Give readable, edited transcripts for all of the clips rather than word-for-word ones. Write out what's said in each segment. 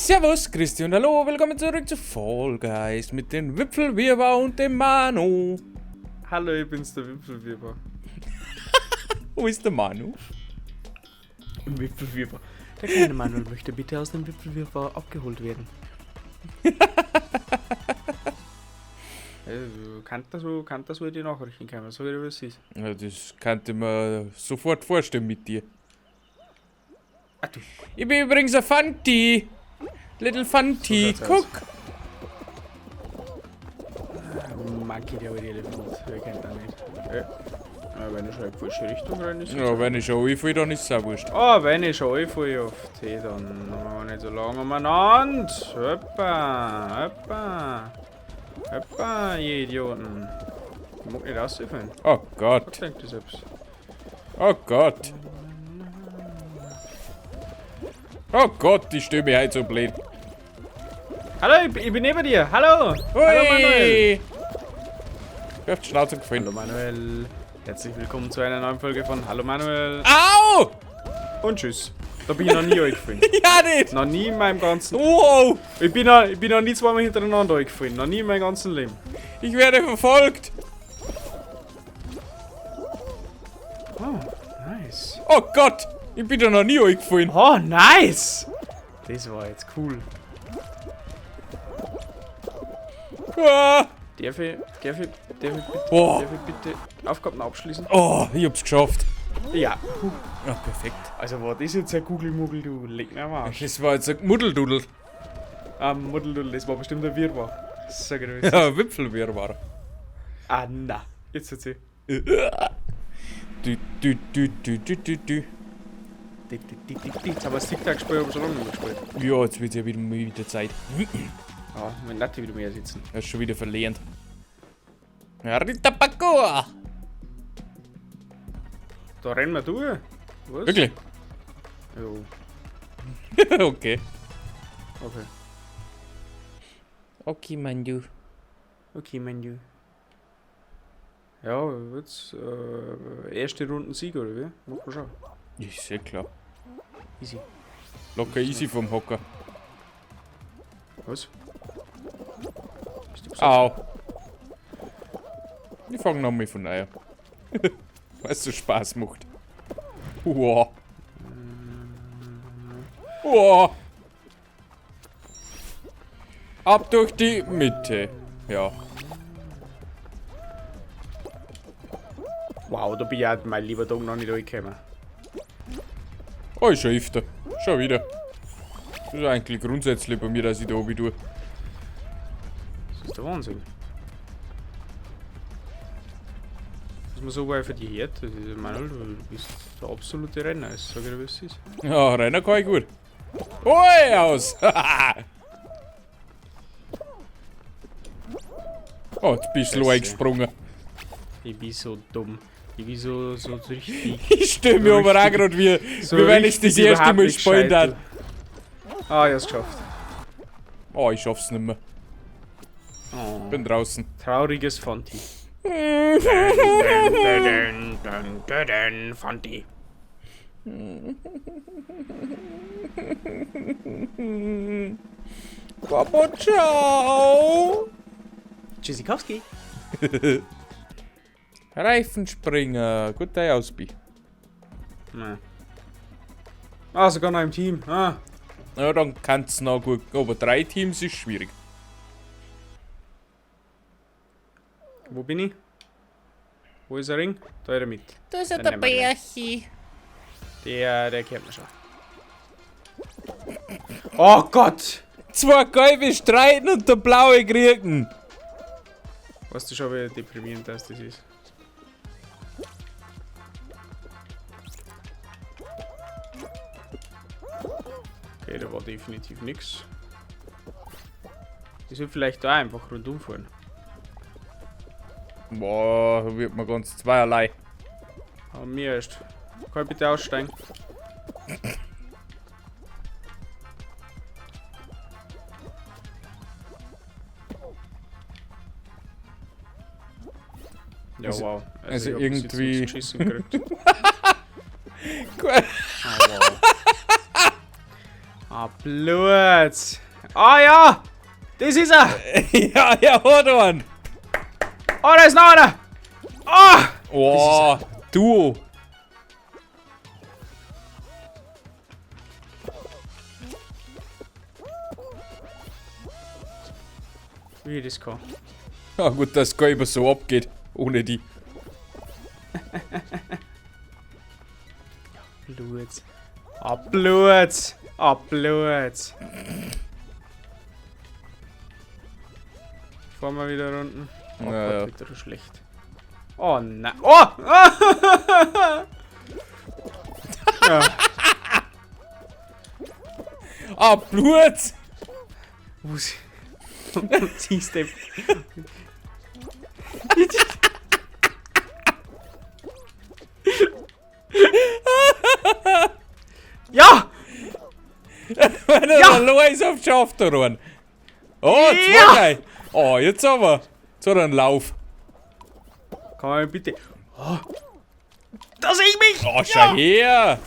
Servus, Christi und hallo, willkommen zurück zu Fall Guys mit den Wipfelwirrwarr und dem Manu. Hallo, ich bin's, der Wipfelwirrwarr. Wo ist der Manu? Im Wipfelwirrwarr. Der kleine Manuel möchte bitte aus dem Wipfelwirrwarr abgeholt werden. Kann das so in die Nachrichten kommen, so wie das ist. Ja, das könnte man sofort vorstellen mit dir. Ah, du. Ich bin übrigens ein Fanti. Little Fanti, So schaut's guck. Monkey, der alte Elefant, wer kennt das nicht? Ja. Ja, wenn ich schon in die falsche Richtung rein ist. Ja, wenn ich schon anfalle, dann ist es auch wurscht. Oh, wenn ich schon anfalle auf T, dann haben wir nicht so lange umeinander. Hoppa, hoppa. Hoppa, ihr Idioten. Ich mag nicht rausfallen. Oh Gott. Was denkt ihr selbst? Oh Gott. Oh Gott, die stelle mich heute so blöd. Hallo, ich bin neben dir. Hallo. Hui. Hallo Manuel. Ich hab die Schnauze gefallen. Hallo Manuel. Herzlich willkommen zu einer neuen Folge von Hallo Manuel. Au! Und tschüss. Da bin ich noch nie eingefallen. Ja, nicht! Noch nie in meinem ganzen... Wow! Ich bin noch nie zweimal hintereinander eingefallen. Noch nie in meinem ganzen Leben. Ich werde verfolgt! Oh, nice. Oh Gott! Ich bin da noch nie eingefallen. Oh, nice! Das war jetzt cool. Ah. Darf ich Oh. bitte Aufgaben abschließen? Oh, ich hab's geschafft. Ja. Ja, perfekt. Also war das jetzt ein Google-Mugel, du leg mir am Arsch. Das war jetzt ein Muddeldudel. Ah, Muddeldudel, das war bestimmt ein Wirrwarr. Sag ich dir, was Ja, Wipfelwirrwarr. Ah, na. Jetzt erzähl. Du, du, du, du, du, du, du. Jetzt haben wir das Tic-Tac gespielt, aber schon lange nicht mehr gespielt. Ja, jetzt wird's ja wieder Zeit. Ja, wenn Nati wieder mehr sitzen. Er ist schon wieder verlernt. Rita Pakua! Da rennen wir durch. Was? Wirklich? Jo. Okay. Okay. Okay, mein du. Okay, mein du. Ja, jetzt erste Runde Sieg, oder wie? Mach mal schon. Ist ja klar. Easy. Locker easy vom Hocker. Was? Bist du besoffen? Au. Ich fang nochmal von neu an. Weil es so Spaß macht. Uah. Uah. Ab durch die Mitte. Ja. Wow, da bin ich auch mein lieber Tag noch nicht durchgekommen. Oh, ich schon öfter. Schon wieder. Das ist eigentlich grundsätzlich bei mir, dass ich da oben tue. Das ist der Wahnsinn. Was man so weit für die hört, das ist, Manuel, du bist der absolute Renner, ich sag dir, was es ist. Ja, Renner kann ich gut. Ui, aus! Oh, jetzt bist du Scheiße. eingesprungen. Ich bin so dumm. Ich bin so richtig. Ich stell mir aber auch grad wie, So wie wenn ich das richtig erste überhaupt Mal nicht spielen gescheit, darf. du. Ah, ich hab's geschafft. Oh, ich schaff's nicht mehr. Oh. Bin draußen. Trauriges Fanti. Fanti. Papa, ciao. Tschüssikowski. Reifenspringer. Guter Ausbi. Nein. Ah, sogar noch im Team. Ah. Ja, dann kann's noch gut. Aber 3 Teams ist schwierig. Wo bin ich? Wo ist der Ring? Da ist er mit. Da ist ja Dann der nehmen wir gleich. Bärchi. Der kennt man schon. Oh Gott! 2 gelbe streiten und der blaue kriegen. Weißt du schon, wie deprimierend das ist? Okay, da war definitiv nix. Ich soll vielleicht da einfach rundum fahren. Boah, da wird man ganz zweierlei. Aber mir erst. Kann ich bitte aussteigen? Ja, wow. Also ich hab bis jetzt irgendwie nichts geschissen gekriegt. Gut. Ah, wow. Ah, Blut. Ah ja! Das ist er! Ja, er hat einen! Oh, da ist noch einer! Oh! Oh, Duo! Wie das kann. Ja gut, dass gar immer so abgeht, ohne die. Blut. Ah, Blut. Ah, Blut. Fahren wir wieder unten. Oh Ja, Gott, wieder schlecht. Oh nein. Oh! Ja. Ah, Blut! Wo siehst du? Ja! Wenn er Ja! allein ist auf die Schaft da rein. Oh, zwei Ja! gleich. Oh, jetzt aber. Jetzt hat er einen Lauf. Kann man bitte. Oh. Da sehe ich mich! Oh, schau her!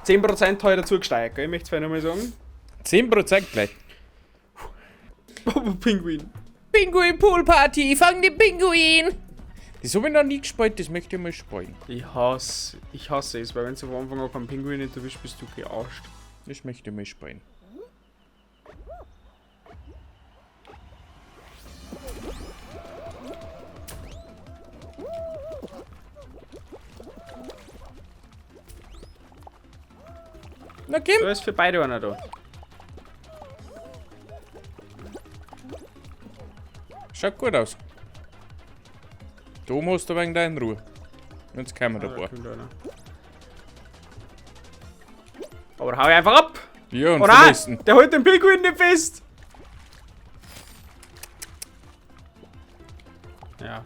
10% habe ich dazu gesteigert, gell? Ich möchte es vielleicht nochmal sagen. 10% gleich. Pinguin. Pinguin Pool Party, fang den Pinguin! Das habe ich noch nie gespielt, das möchte ich mal spielen. Ich hasse es, weil wenn du von Anfang an keinen Pinguin nicht erwischt, bist du gearscht. Das möchte ich mal spielen. Na Kim! Da ist für beide einer da. Schaut gut aus. Du musst ein wenig da in Ruhe. Jetzt kommen wir Ah, da da ein paar. kommt einer. Aber hau ich einfach ab! Ja, und Oh nein! vergessen. Der holt den Pinguin nicht fest! Ja,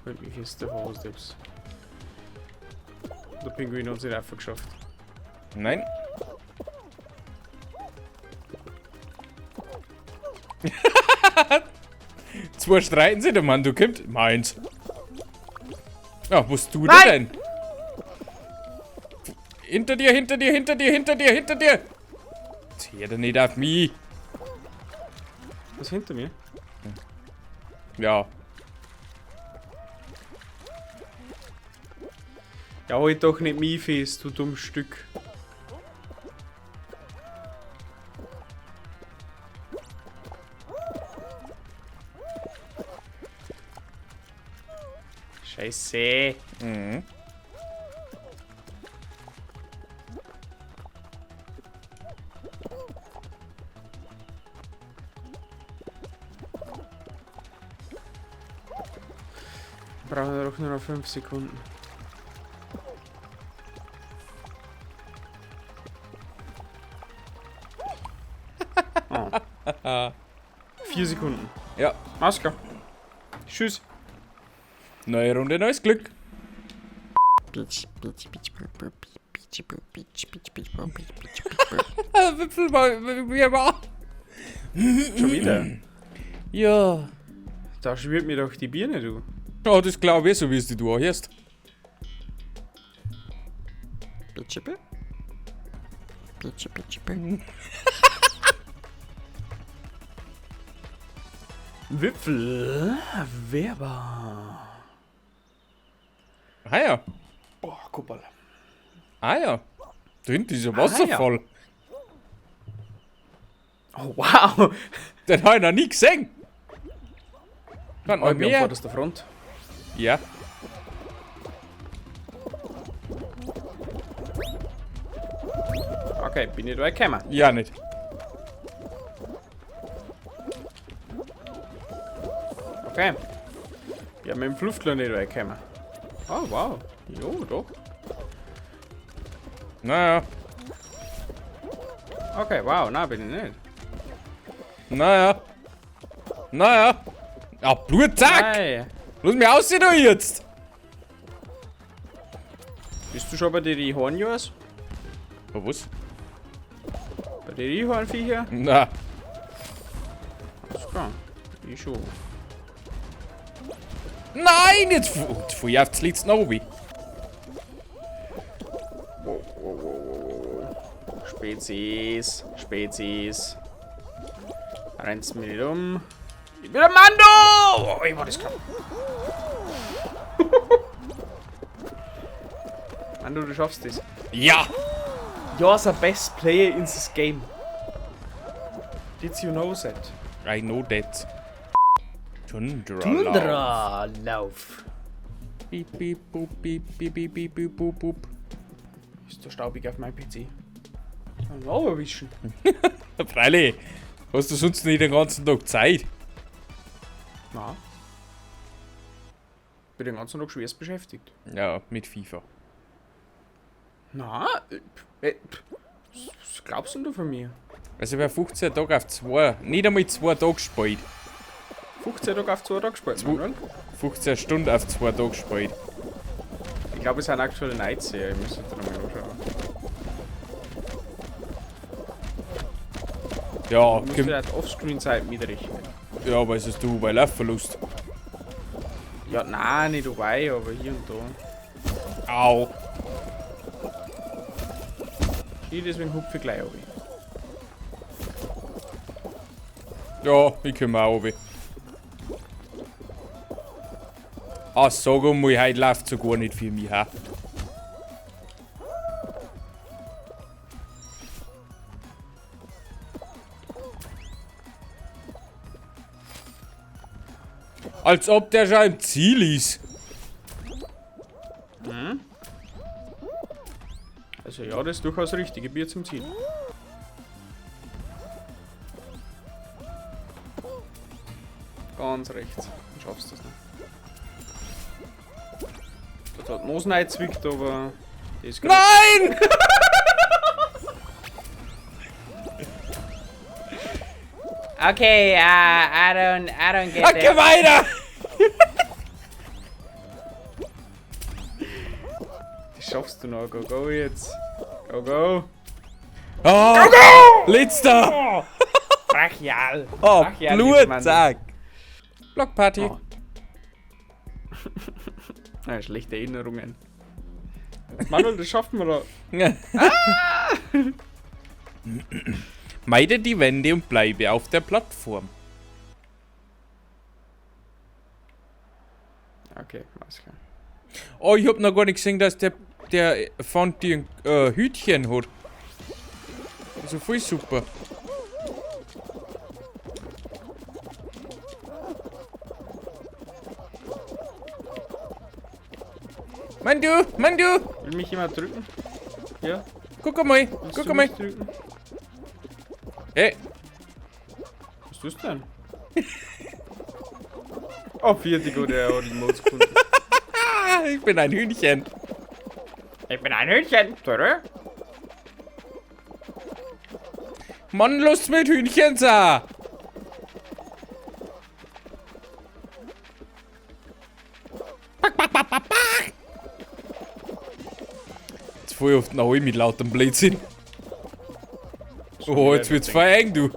holt mich fest, der Voraussteps. Der Pinguin hat sich einfach geschafft. Nein. Zwei streiten sich, der Mann, du kommst. Meins. Ja, wo bist du Nein! denn? Hinter dir, hinter dir, hinter dir, hinter dir, hinter dir! Jetzt hört er nicht auf mich. Was hinter mir? Ja. Ja, halt doch nicht mich fest, du dummes Stück. Scheiße. Mhm. Brauchen wir doch nur noch 5 Sekunden. Oh. 4 Sekunden. Ja. Maske. Tschüss. Neue Runde, neues Glück. Schon wieder. Ja. Da schwirrt mir doch die Birne, du. Oh, das glaube ich so, wie es die du auch hörst. Wipfel. Werber. Ah ja. Boah, guck mal. Ah ja. Da hinten ist ein Ah, Wasserfall. Oh, wow. Den habe ich noch nie gesehen. Kann Oh, man ich bin am mehr? vorderster Front. Ja. Okay, bin ich da gekommen. Ja, nicht. Okay. Ja, mit dem Fluftler nicht weggekommen. Oh, wow. Jo, doch. Naja. Okay, wow, nein, bin ich nicht. Naja. Naja. Ah, Blutzack! Nein. Lass mich aus da jetzt! Bist du schon bei den Rihornjahrs? Oh, was? Bei den Rihornviecher? Na. Alles klar. Ich schon. Nein, jetzt jetzt fahr ich auf das letzte oben. Wow, wow, wow, wow, wow. Spezies. Spezies. Rennst mir nicht um. Ich bin der Mando! Oh, ich war das knapp. Mando, du schaffst das. Ja! You're the best player in this game. Did you know that? I know that. Tundra. Tundra-Lauf. Beep, beep, boop, beep, beep, beep, beep, beep, boop, boop. Ist so staubig auf meinem PC. Kann man auch erwischen. Freilich. Hast du sonst nicht den ganzen Tag Zeit? Na. Bin den ganzen Tag schwerst beschäftigt. Ja, mit FIFA. Na, was glaubst denn du von mir? Also wer 15 Tage auf 2, nicht einmal 2 Tage gespielt. 15 Tage auf 2 Tage gespielt, Manuel? 15 Stunden auf 2 Tage gespielt. Ich glaube, es sind aktuell 19, ich müsste da nochmal anschauen. Ja, Du musst ja die Offscreen-Zeit mitrechnen. ja, weil es du bei Laufverlust. Ja, nein, nicht dabei, aber hier und da. Au. Ich deswegen hupfe ich gleich runter. Ja, ich komme auch runter. Ah, sag einmal, heute läuft so gar nicht für mich, ha? Als ob der schon im Ziel ist. Mhm. Also ja, das ist durchaus richtig. Ich bin jetzt im Ziel. Ganz rechts. Dann schaffst du das noch. Das hat Nosen eingezwickt, aber das ist grad- Nein! Okay, I don't get Okay, weiter! Das schaffst du noch. Go, go jetzt. Go, go. Oh, go, go! Letzter! Brachial. Oh, Brachial, lieber Mann. Blutsack! Blockparty. Oh. Ah, schlechte Erinnerungen. Manuel, das schaffen wir da. Meide die Wände und bleibe auf der Plattform. Okay, alles klar. Oh, ich hab noch gar nicht gesehen, dass der Fanti ein Hütchen hat. Also voll super. Mann du, Mann du! Will mich jemand drücken? Ja? Guck mal, Willst guck du mal. mich drücken? Hey, Was tust du denn? Oh, vierte gute, er hat die Mods gefunden. ah, ich bin ein Hühnchen. Ich bin ein Hühnchen, oder? Mann, Lust mit Hühnchen, sa. Back, back, back, back, back. Jetzt voll oft nach mit lautem Blödsinn. Oh, jetzt wird's voll eng, du.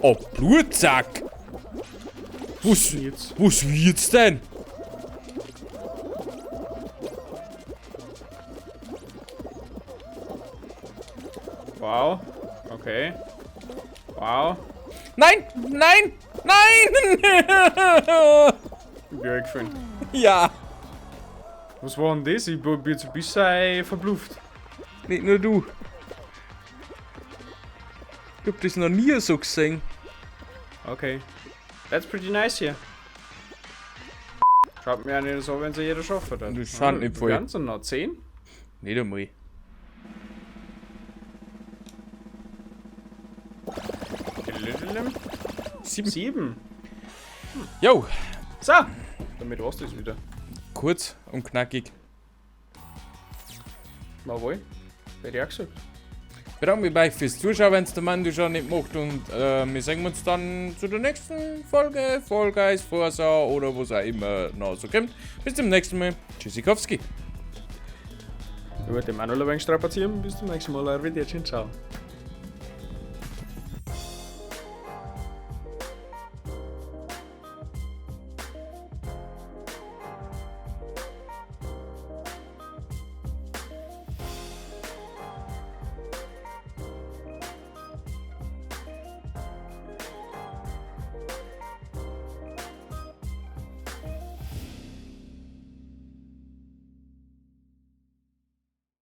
Oh, Blutsack. Was, Jetzt. was wird's denn? Wow. Okay. Wow. Nein, nein, nein! Ich bin eingefallen. Ja, Was war denn das? Ich bin jetzt ein bisschen verblufft. nicht nur du. Ich hab das noch nie so gesehen. Okay. That's pretty nice here. Schaut mir ja nicht so, wenn sie jeder schafft hat. Das schaut nicht voll. Ganz und noch 10? Nicht einmal. Sieben. 7. Jo, So, damit war's das wieder. kurz und knackig. Jawohl. Hätte ich auch gesagt. Bedanke mich bei euch fürs Zuschauen, wenn es der Mann schon nicht macht. Und wir sehen uns dann zu der nächsten Folge. Fall Guys, Forza oder was auch immer noch so kommt. Bis zum nächsten Mal. Tschüssikowski. Über den Manuel ein wenig strapazieren. Bis zum nächsten Mal. Arrivederci. Ciao.